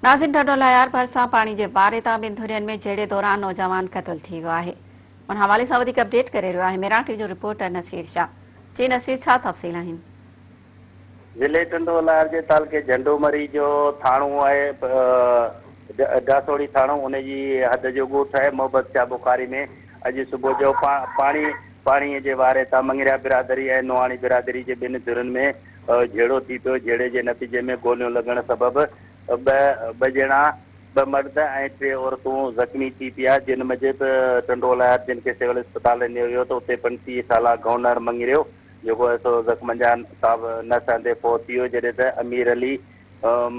ناظرين ٽنڊو الهيار ڀرسان پاڻي جي واري تان ٻن ڌرين ۾ جهيڙي دوران نوجوان قتل ٿي ويو آهي ان حوالي سان وڌيڪ اپڊيٽ ڪري رهيو آهي ميران ٽي جو رپورٽر نصير شاهه جي نصير ڇا تفصيل آهن. ضلعي ٽنڊو الهيار جي تعلقي جهنڊو مري جو ٿاڻو آهي ڊاسوڙي ٿاڻو ان جي حد جو ڳوٺ آهي محبت شاهه بخاري ۾ اڄ صبح جو پاڻي پاڻي جي واري تان مڱريا برادري ۽ نوحاڻي برادري جي ٻن ڌرين ۾ جهيڙو ٿي پيو، جهيڙي جي نتيجي ۾ گوليون لڳڻ سبب ٻه ٻه ڄڻا، ٻه مرد ۽ ٽي عورتون زخمي ٿي پيا، جن منجهه به ٽنڊو الهيار جن کي سول اسپتال نيو ويو ته اتي 35 سالا گهونر مڱريو جيڪو آهي سو زخمن جا تاب نه سهندي فوت ٿي ويو، جڏهن ته امير علي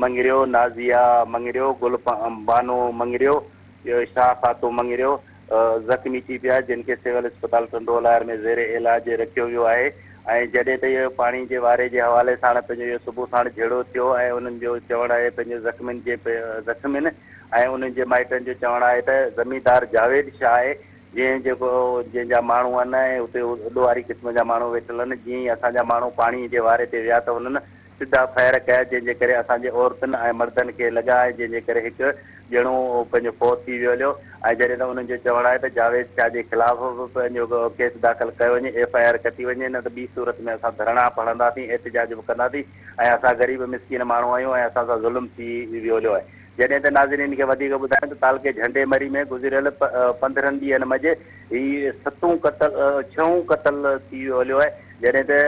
مڱريو، نازيه مڱريو، گل بانو مڱريو، شاهه خاتون مڱريو زخمي ٿي پيا، جن کي سول اسپتال ٽنڊو الهيار ۾ زير علاج رکيو ويو آهي ۽ جڏهن ته اهو پاڻي جي واري جي حوالي ساڻ پنهنجو اهو صبح ساڻ جهيڙو ٿيو ۽ انهن جو چوڻ آهي پنهنجو زخمين جي زخمين ۽ انهن جي مائٽن جو چوڻ آهي ته زميندار جاويد شاهه آهي جنهن جيڪو جنهن جا ماڻهو آهن ۽ اتي ڏوهاري قسم جا ماڻهو ويٺل آهن جيئن ئي اسان جا ماڻهو پاڻي جي واري تي ويا ته انهن سڌا فائر ڪيا جنهن جي ڪري اسان جي عورتن ۽ مردن کي لڳا ۽ جنهن جي ڪري هڪ ڄڻو پنهنجو فوت ٿي ويو هليو ۽ جڏهن ته انهن جو چوڻ آهي ته جاويد شاهه جي خلاف به پنهنجو ڪيس داخل ڪيو وڃي ايف I R ڪٽي وڃي نه ته ٻي صورت ۾ اسان ڌرڻا به هڻنداسين احتجاج به ڪنداسين ۽ اسان غريب مسڪين ماڻهو آهيون ۽ اسان سان ظلم ٿي ويو هليو آهي جڏهن ته ناظرين کي وڌيڪ ٻڌايون ته تعلقي جهنڊي مري ۾ گذريل 15 ڏينهن منجهه هي ستون قتل ڇهون قتل ٿي ويو هليو آهي جڏهن ته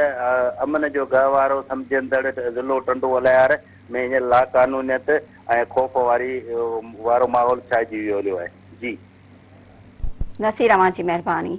امن جو گهوارو سمجهندڙ ضلعو ٽنڊو الهيار ۾ هينئر لاقانونيت ۽ خوف واري وارو ماحول ڇائجي ويو هليو آهي. جي. نصير اوهان جي مهرباني.